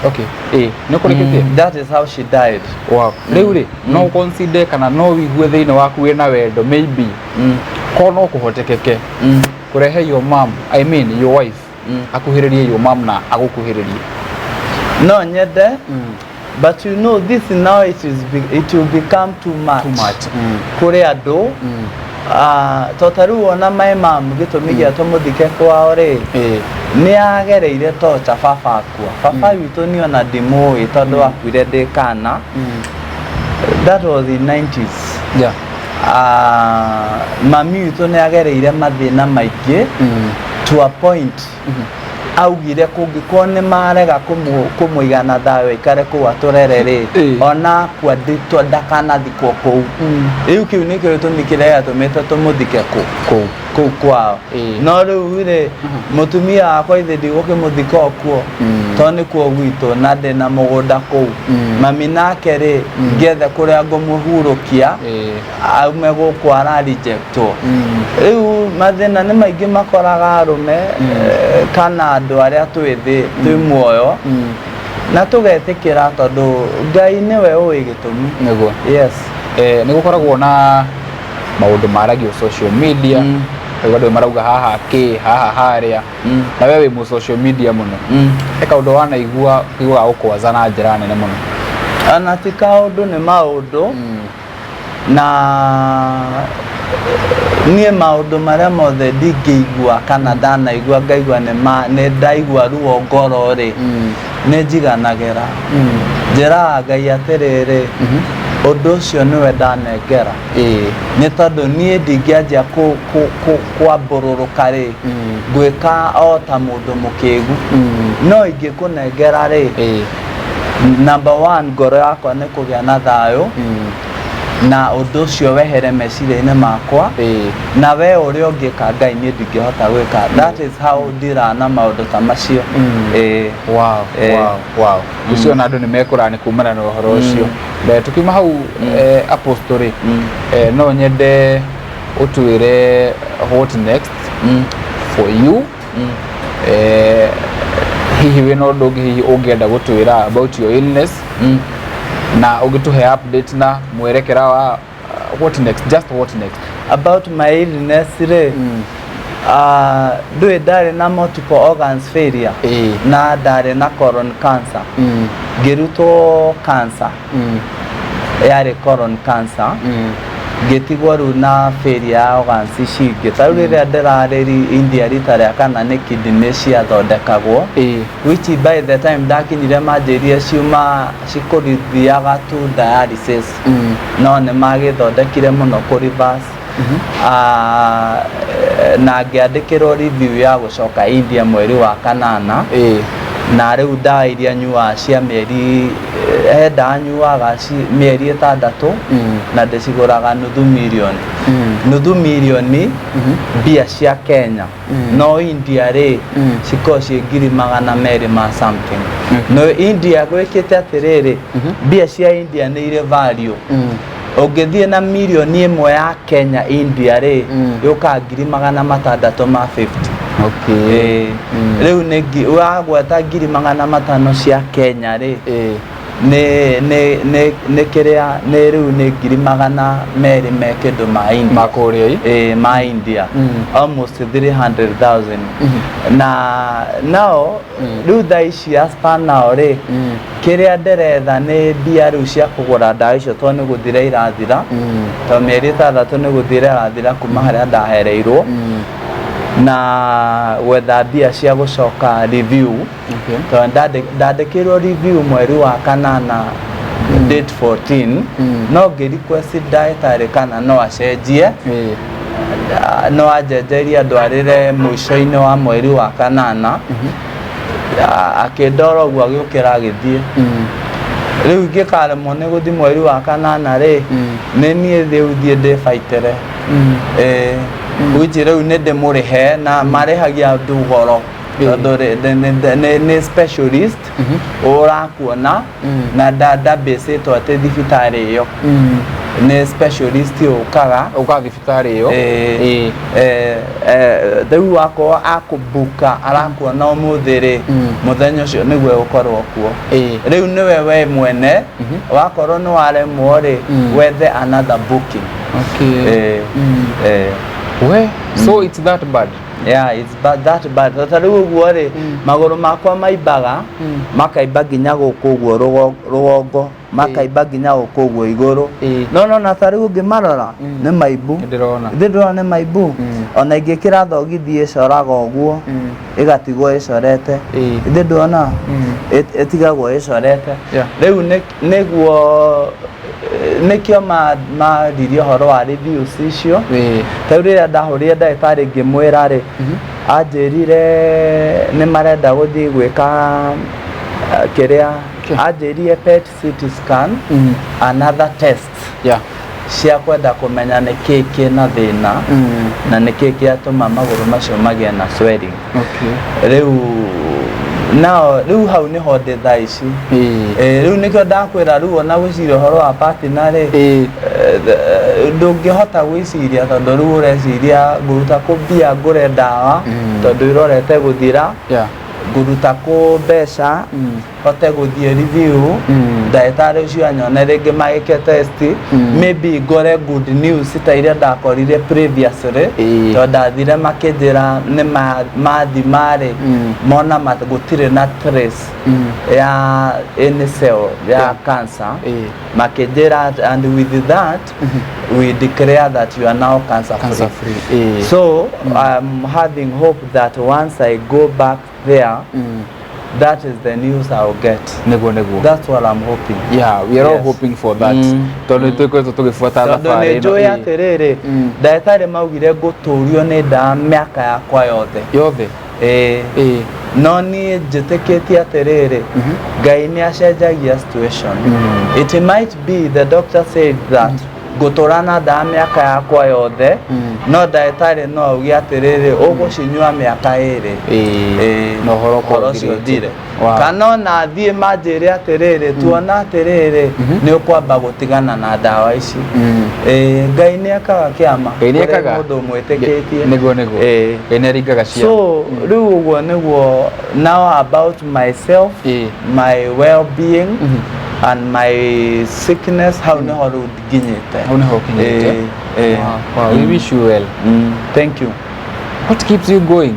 okay, nĩ ũkũrĩkĩtie. That is how she died. Wow. Rĩu rĩ, no consider kana no wigue thĩinĩ waku wĩna wendo, maybe ko no kũhotekeke kũrehe your mom, I mean your wife, akuhĩrĩrie your mom na agũkuhĩrĩrie? No nyende, but you know this now it will become too much, Too much. Kũrĩ andũ. To ta rĩu ona my mom, gĩtũmi gĩa tũmũthike kwao rĩ, nĩ agereire tocha baba akua. Baba witũ niĩ ona ndimũĩ tondũ akuire ndĩ kana. That was in 90s. Mami witũ nĩ agereire mathĩna maingĩ to a point augire kũngĩkorwo nĩ marega kũmũiga na thayũ aikare kũu atũrere rĩ, ona akua ndakanathikwo kũu. Rĩu kĩu nĩkĩo gĩtũmi kĩrĩa gĩatũmĩte tũmũthike kũ Kũu. Kũu kwao. No rĩu rĩ, mũtumia wakwa ithe ndigũkĩmũthika o kuo, tondũ nĩkuo gwitũ na ndĩna mũgũnda kũu. Mami nake rĩ, ngethe kũrĩa ngũmũhurũkia aume gũkũ ara rejectwo. Rĩu mathĩna nĩ maingĩ makoraga arũme, kana andũ arĩa twĩ thĩ twĩ muoyo, na tũgetĩkĩra tondũ Ngai nĩwe ũĩ gĩtũmi. Nĩguo. Yes. Nĩ gũkoragwo na maũndũ maragio social media. Rĩu andũ marauga haha kĩ haha harĩa, na we wĩ mu social media mũno, he kaũndũ wanaigua kiguaga gũkwaza na njĩra nene mũno? Ona ti kaũndũ, nĩ maũndũ. Na niĩ maũndũ marĩa mothe ndingĩigua kana ndanaigua ngaigua nĩ ndaigua ruo ngoro rĩ, nĩ njiganagĩra. Njĩraga Ngai atĩrĩrĩ, ũndũ ũcio nĩwe ndanengera, nĩ tondũ niĩ ndingĩanjia kwambũrũrũka rĩ, ngwĩka o ta mũndũ mũkĩgu. No ingĩkũnengera rĩ, number one, ngoro yakwa nĩ kũgĩa na thayũ na ũndũ ũcio wehere meciria-inĩ makwa, na we ũrĩa ũngĩka Ngai, niĩ ndingĩhota gwĩka. That is how ndira na maũndũ ta macio. Wow. Ũcio ona andũ nĩ mekũra nĩ kumana na ũhoro ũcio. Tukiuma hau, apostle rĩ, no nyende ũtwĩre what next for you. Hihi wĩna ũndũ ũngĩ hihi ũngĩenda gũtwĩra about your illness, na ũngĩtũhe update na mwerekera wa what next, just what next? About my illness rĩ, ndũĩ ndarĩ na multiple organs failure, na ndarĩ na colon cancer. Ngĩrutwo cancer, yarĩ colon cancer. Ngĩtigwo rĩu na failure ya organs ici ingĩ. Ta rĩu rĩrĩa ndĩrarĩ India rita rĩa kana, nĩ kidney ciathondekagwo, which by the time ndakinyire manjĩrire ciuma cikũrithiaga to dialysis, no nĩ magĩthondekire mũno kũ reverse. Na ngĩandĩkĩrwo review ya gũcoka India mweri wa kanana. Na rĩu ndawa iria nyuaga cia mĩeri, he ndawa nyuaga mĩeri 6, na ndĩcigũraga nuthu mirioni, nuthu mirioni mbia cia Kenya. No India rĩ, cikoragwo ciĩ 200,000 ma something. No India gwĩkĩte atĩrĩrĩ, mbia cia India nĩ irĩ value. Ũngĩthiĩ na mirioni 1 ya Kenya India rĩ, yũkaga 650,000. Okay. Ĩĩ. Rĩu nĩ wagweta 500,000 cia Kenya rĩ, nĩ kĩrĩa nĩ rĩu nĩ 200,000 me kĩndũ ma India. Makũrĩa ĩ. Ĩĩ, ma India. Almost 300,000. Na nao rĩu thaa ici as per now rĩ, kĩrĩa ndĩretha nĩ mbia rĩu cia kũgũra ndawa icio, tondũ nĩ gũthira irathira, tondũ mĩeri 6 nĩ gũthira irathira kuma harĩa ndahereirwo, na gwetha mbia cia gũcoka review, tondũ ndandĩkĩirwo review mweri wa kanana date 14, no ngĩ request ndagĩtarĩ kana no acenjie, no anjenjerie ndwarĩre mũico-inĩ wa mweri wa kanana. Akĩndora ũguo, agĩũkĩra agĩthiĩ. Rĩu ingĩkaremwo nĩ gũthiĩ mweri wa kanana rĩ, nĩ niĩ rĩu thiĩ ndĩbaitere, which rĩu nĩ ndĩmũrĩhe na marĩhagia andũ goro, tondũ nĩ specialist ũrakuona na ndambĩcĩtwo atĩ thibitarĩ ĩyo nĩ specialist ũkaga. Ũka thibitarĩ ĩyo. Ĩĩ. Rĩu wakorwo akũbuka arakuona ũmũthĩ rĩ, mũthenya ũcio nĩguo ũgũkorwo kuo. Rĩu nĩwe we mwene wakorwo nĩ waremwo rĩ, wethe another booking. Ĩĩ. We, so it's that bad? Yeah, it's bad, that bad. Ta rĩu ũguo rĩ, magũrũ makwa maimbaga, makaimba nginya gũkũ ũguo rũgongo, makaimba nginya gũkũ ũguo igũrũ. No nona ta rĩu ũngĩmarora nĩ maimbu. Nĩndĩrona. Ithe ndĩrona nĩ maimbu. Ona ingĩkĩra thogithi ĩcoraga ũguo, ĩgatigwo ĩcorete. Ithe ndĩrona ĩtigagwo ĩcorete. Rĩu nĩguo nĩkĩo maririe ũhoro wa reviews icio. Ta rĩu rĩrĩa ndahũrire ndagĩtarĩ ngĩmwĩra rĩ, anjĩrire nĩ marenda gũthiĩ gwĩka kĩrĩa anjĩrire PET CT scan, another test cia kwenda kũmenya nĩ kĩ kĩna thĩna na nĩ kĩ kĩatũma magũrũ macio magĩe na swelling. Rĩu nao rĩu hau nĩho ndĩ thaa ici. Rĩu nĩkĩo ndakwĩra, rĩu ona gwĩciria ũhoro wa partner rĩ, ndũngĩhota gwĩciria, tondũ rĩu ũreciria ngũruta kũ mbia ngũre ndawa, tondũ irorete gũthira, ngũruta kũ mbeca hote gũthiĩ review, ndagĩtarĩ ũcio anyone rĩngĩ magĩke test, maybe ngore good news ta iria ndakorire previously, tondũ ndathire makĩnjĩra nĩ mathima rĩ, mona gũtirĩ na trace ya any cell ya cancer. Makĩnjĩra, and with that we declare that you are now cancer free. Cancer free. So I'm having hope that once I go back there, that is the news I'll get. Nĩguo. That's what I'm hoping. Yeah, we are all hoping for that, tondũ nĩ tũkoretwo tũgĩbuata Tondũ thabarĩ nĩ ĩno. njũĩ atĩrĩrĩ, ndagĩtarĩ maugire ngũtũrio nĩ ndawa mĩaka yakwa yothe. Yothe. Ĩĩ. No niĩ njĩtĩkĩtie atĩrĩrĩ, Ngai nĩ acenjagia situation. It might be the doctor said that ngũtũra na ndawa mĩaka yakwa yothe, no ndagĩtarĩ no auge atĩrĩrĩ, ũgũcinyua mĩaka 2. Ĩĩ. Na ũhoro ũhoro ũcio ũkorwo ũthire. Wow. Kana ona thiĩ manjĩre atĩrĩrĩ, tuona atĩrĩrĩ, nĩ ũkwamba gũtigana na ndawa ici. Ĩĩ, Ngai nĩ ekaga kĩama Ngai nĩ kũrĩ ekaga. mũndũ mwĩtĩkĩtie. Nĩguo. Ngai nĩ aringaga ciama. So rĩu ũguo nĩguo now about myself, my well-being and my sickness, hau nĩho rĩu nginyĩte. Hau nĩho ũkinyĩte. Ĩĩ. Wow, we wish you well. Thank you. What keeps you going?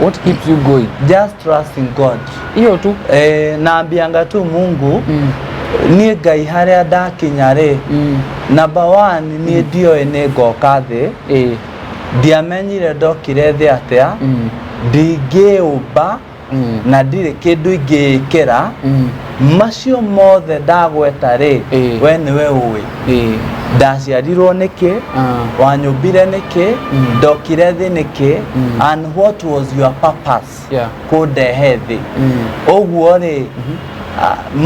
What keeps you going? Just trust in God. Hiyo tu. Naambianga tu Mungu, niĩ Ngai harĩa ndakinya rĩ, number one, niĩ ndioĩ nĩ ngoka thĩ. Ndiamenyire ndokire thĩ atĩa. Ndingĩũmba na ndirĩ kĩndũ ingĩĩkĩra. Macio mothe ndagweta rĩ, we nĩwe ũĩ ndaciarirwo nĩkĩ, wanyũmbire nĩkĩ, ndokire thĩ nĩkĩ, and what was your purpose kũndehe thĩ. Ũguo rĩ,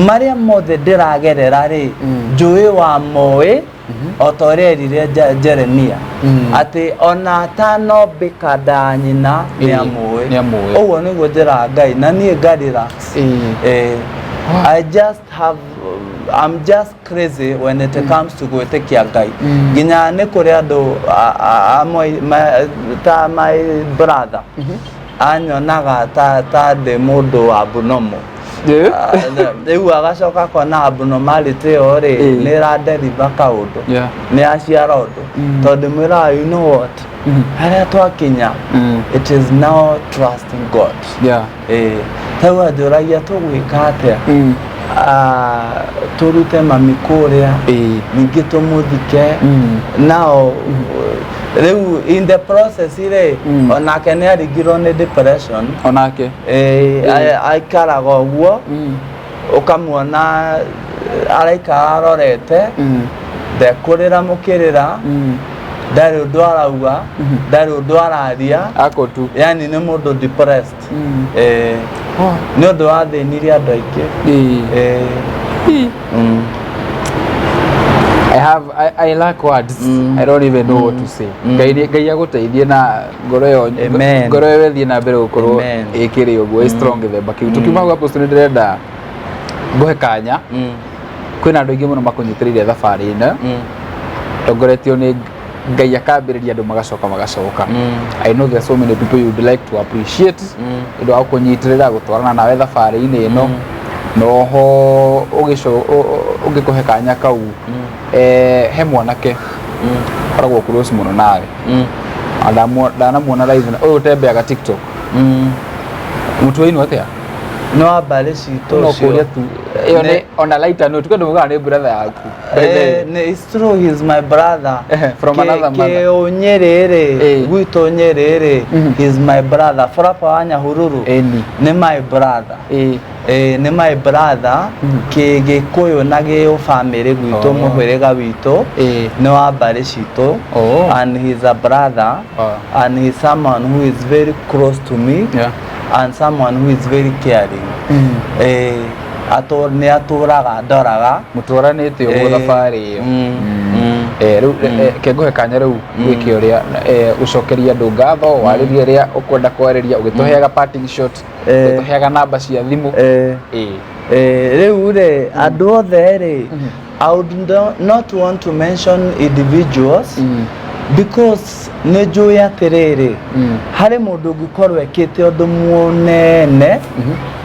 marĩa mothe ndĩragerera rĩ, njũĩ wa moĩ, o ta ũrĩa erire Jeremia atĩ ona atanombĩka nda ya nyina nĩ amũĩ. Nĩamũĩ. Ũguo nĩguo njĩraga Ngai na niĩ nga relax. I just have I'm just crazy when it comes to gwĩtĩkia Ngai. Nginya nĩ kũrĩ andũ amwe ta my brother anyonaga ta ndĩ mũndũ abnormal. Yeah. Rĩu agacoka akona abnormality ĩyo rĩ nĩ ĩradeliver kaũndũ, nĩ yaciara ũndũ, tondũ mwĩraga, you know what, harĩa twakinya, it is now trusting God. Rĩu anjũragia tũgwĩka atĩa, tũrute mami kũrĩa, ningĩ tũmũthike. Now rĩu in the process rĩ, onake nĩ arigirwo nĩ depression. Onake. Aikaraga ũguo, ũkamuona araikara arorete, ndekũrĩra mũkĩrĩra, ndarĩ ũndũ arauga, ndarĩ ũndũ araria. Ako tu. Yani nĩ mũndũ depressed. Nĩ ũndũ wathĩnirie andũ aingĩ. I lack words. I don't even know what to say. Ngai agũteithie na ngoro ĩyo. Amen. Ngoro ĩyo ĩthiĩ na mbere gũkorwo Amen. ĩkĩrĩ ũguo ĩ strong gĩthemba kĩu. Tukiuma hau, Apostle, nĩ ndĩrenda ngũhe kanya. Kwĩna andũ aingĩ mũno makũnyitĩrĩire thabarĩ ĩno, tongoretio nĩ Ngai, akambĩrĩria andũ magacoka magacoka. I know there are so many people you would like to appreciate ũndũ wa kũnyitĩrĩra gũtwarana nawe thabarĩ-inĩ ĩno, na oho ũngĩkũhe kanya kau, he mwanake ũkoragwo close mũno nawe. Na ndanamuona live na ũyũ ũtembeaga TikTok. Mũtuainwo atĩa? Nĩ wa mbarĩ citũ No ũcio. kũria tu ĩyo nĩ ona lighter note kwenda mugaga nĩ brother yaku. By the way. It's true, he's my brother. From another mother. Kĩũnyĩrĩ rĩ, gwitũ Nyĩrĩ rĩ, he's my brother. Baraba wa Nyahururu Ĩni. nĩ my brother. Nĩ my brother kĩgĩkũyũ na gĩũbamĩrĩ gwitũ. Mũhĩrĩga witũ nĩ wa mbarĩ citũ. And he's a brother and he's someone who is very close to me and someone who is very caring. Nĩ atũraga ndoraga. Mũtwaranĩte ũguo thabarĩ ĩyo. Rĩu kengũhe kanya rĩu gwĩke ũrĩa gũcokeria andũ ngatho, warĩrie ũrĩa ũkwenda kwarĩria, ũgĩtũheaga parting shot, ũgĩtũheaga namba cia thimũ. Rĩu rĩ, andũ othe rĩ, I would not want to mention individuals because nĩ njũĩ atĩrĩrĩ, harĩ mũndũ ũngĩkorwo ekĩte ũndũ mũnene,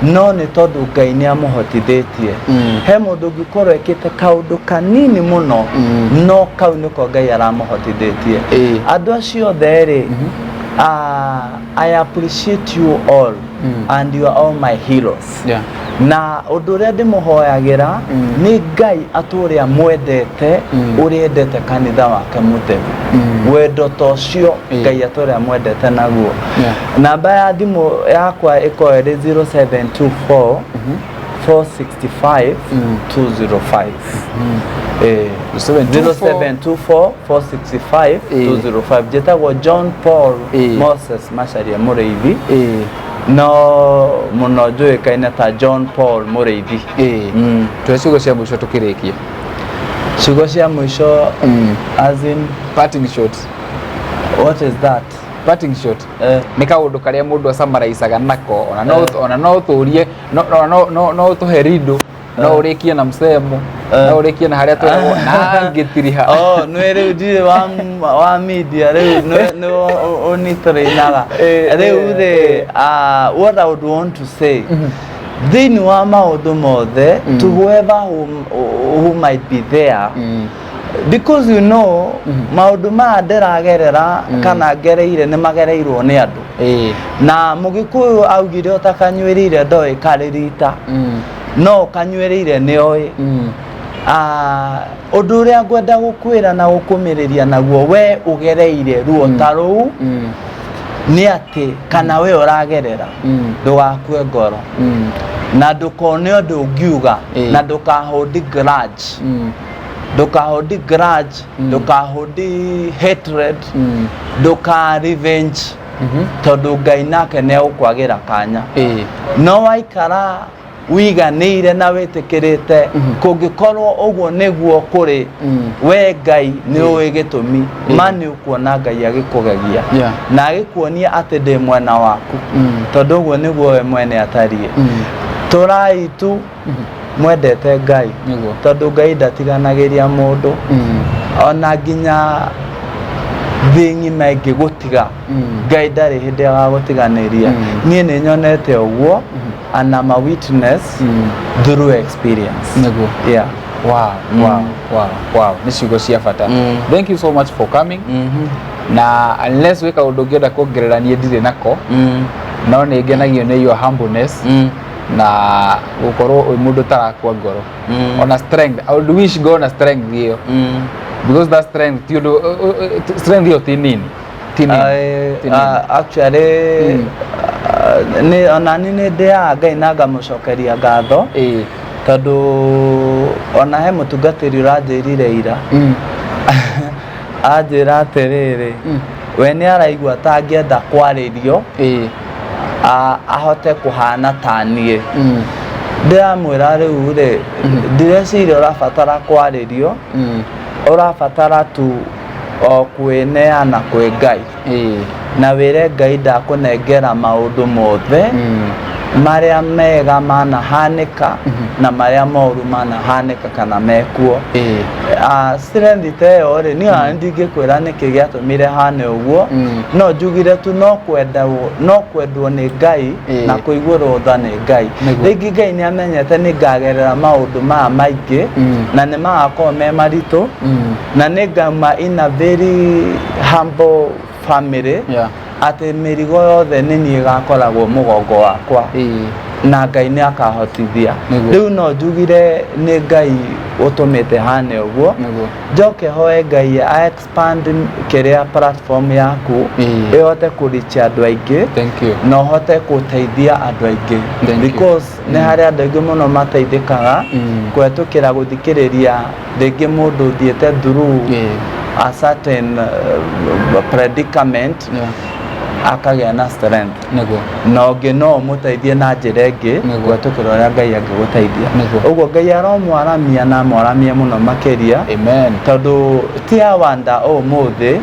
no nĩ tondũ Ngai nĩ amũhotithĩtie. He mũndũ ũngĩkorwo ekĩte kaũndũ kanini mũno, no kau nĩko Ngai aramũhotithĩtie. Andũ acio othe rĩ, I appreciate you all and you are all my heroes. Na ũndũ ũrĩa ndĩmũhoyagĩra nĩ Ngai atũũre amwendete ũrĩa endete kanitha wake mũtheru. Wendo ta ũcio Ngai atũũre amwendete naguo. Namba ya thimũ yakwa ĩkorwo ĩrĩ 0724 465 205. 0724 0724 465 205. Njĩtagwo John Paul Moses Macharia Mũrĩithi, no mũno njũĩkaine ta John Paul Mũrĩithi. Tũhe ciugo cia mũico tũkĩrĩkia. Ciugo cia mũico, as in? Parting shot. What is that? Parting shot nĩ kaũndũ karĩa mũndũ acamaraicaga nako, ona no ona no tũrie no no no no ũtũhe rindo, no ũrĩkie na msemo, no ũrĩkie na harĩa twĩragwo na ngĩtiriha. Oh, nĩ rĩu ndirĩ wa media rĩu nĩ ũnitũrĩinaga rĩu rĩ. What I would want to say thĩinĩ wa maũndũ mothe, to whoever who might be there, because you know maũndũ maya ndĩragerera kana ngereire nĩ magereirwo nĩ andũ, na Mũgĩkũyũ augire ũtakanyuĩrĩire ndoĩ karĩ rita, no ũkanyuĩrĩire nĩ oĩ. Ũndũ ũrĩa ngwenda gũkwĩra na gũkũmĩrĩria naguo we ũgereire ruo ta rũu nĩ atĩ kana we ũragerera, ndũgakue ngoro na ndũkone ũndũ ũngiuga na ndũkahũndi grudge, ndũkahũndi grudge, ndũkahũndi hatred, ndũka revenge, tondũ Ngai nake nĩ egũkwagĩra kanya. No waikara wiganĩire na wĩtĩkĩrĩte kũngĩkorwo ũguo nĩguo kũrĩ, we Ngai nĩ ũĩ gĩtũmi ma nĩ ũkuona Ngai agĩkũgegia na agĩkuonia atĩ ndĩ mwena waku, tondũ ũguo nĩguo we mwene atariĩ. Tũrai tu mwendete Ngai, Nĩguo. tondũ Ngai ndatiganagĩria mũndũ, ona nginya thĩ ng'ima ĩngĩgũtiga, Ngai ndarĩ hĩndĩ agagũtiganĩria. Niĩ nĩ nyonete ũguo and I'm a witness through experience. Nĩguo. Yeah. Wow, wow, nĩ ciugo cia bata. Thank you so much for coming. Na unless wĩ kaũndũ ũngĩenda kuongerera, niĩ ndirĩ nako, no nĩ ngenagio nĩ your humbleness na gũkorwo wĩ mũndũ ũtarakua ngoro, ona strength. I would wish ngorwo na strength ĩyo, because that strength ti ũndũ, strength ĩyo ti nini, ti nini. Ti nini. Actually, nĩ onani nĩ ndĩaga Ngai na ngamũcokeria ngatho, tondũ ona he mũtungatĩri ũranjĩrire ira, anjĩra atĩrĩrĩ, we nĩ araigua ta angĩenda kwarĩrio, ahote kũhana ta niĩ. Ndĩramwĩra rĩu rĩ, ndireciria ũrabatara kwarĩrio, ũrabatara tu o kwĩneana kwĩ Ngai, na wĩre Ngai ndakũnengera maũndũ mothe, marĩa mega manahanĩka na marĩa moru manahanĩka kana mekuo. Strength ta ĩyo rĩ, niĩ ona ndingĩkwĩra nĩkĩ gĩatũmire hane ũguo, no njugire tu no kwendwo nĩ Ngai na kũiguĩrwo tha nĩ Ngai. Nĩguo. Rĩngĩ Ngai nĩ amenyete nĩ ngagerera maũndũ maya maingĩ, na nĩ magakorwo me maritũ, na nĩ ngauma in a very humble family, atĩ mĩrigo yothe nĩ niĩ ĩgakoragwo mũgongo wakwa, na Ngai nĩ akahotithia. Nĩguo. Rĩu no njugire nĩ Ngai ũtũmĩte hane ũguo. Njoke hoe Ngai a expand kĩrĩa platform yaku, ĩhote kũrichi andũ aingĩ, Thank you. Na ũhote gũteithia andũ aingĩ, Thank you. because nĩ harĩ andũ aingĩ mũno mateithĩkaga kũhetũkĩra gũthikĩrĩria rĩngĩ mũndũ ũthiĩte through a certain predicament, akagĩa na strength, na ũngĩ no ũmũteithie na njĩra ĩngĩ, kũhetũkĩra ũrĩa Ngai angĩgũteithia. Nĩguo. Ũguo Ngai aromwaramia na amwaramie mũno makĩria, Amen. Tondũ ti awanda ũmũthĩ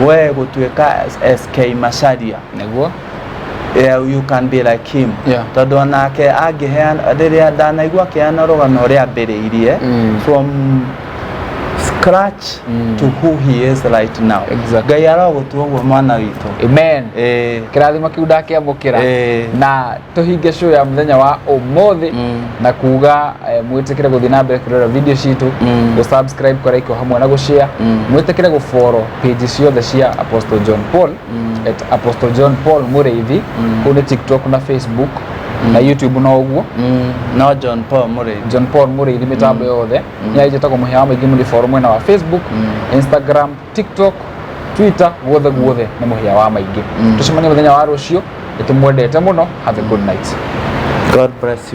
we gũtuĩka SK Macharia. Yeah, you can be like him, tondũ onake angĩheana, rĩrĩa ndanaigua akĩheana rũgano ũrĩa ambĩrĩirie from scratch to who he is right now. Ngai arogũtua ũguo, mwana witũ. Amen. Ĩĩ. Kĩrathimo kĩu ndakĩamũkĩra. Ĩĩ. Na tũhinge show ya mũthenya wa ũmũthĩ na kuga mwĩtĩkĩre gũthiĩ na mbere kwĩrora video citũ, gũ-subscribe, kũ-like o hamwe na gũ-share. Mwĩtĩkĩre gũ-follow page ciothe cia Apostle John Paul, @ApostleJohnPaul Mũrĩithi, kũu nĩ TikTok na Facebook na YouTube no ũguo. No John Paul Mũrĩithi. John Paul Mũrĩithi mĩtambo yothe nĩ njĩtagwo Mũhĩa wa Maingĩ. Mũrĩ follow mwena wa Facebook, Instagram, TikTok, Twitter, guothe guothe nĩ Mũhĩa wa Maingĩ. Tũcemanie mũthenya wa rũciũ. Nĩ tũmwendete mũno. Have a good night. God bless you.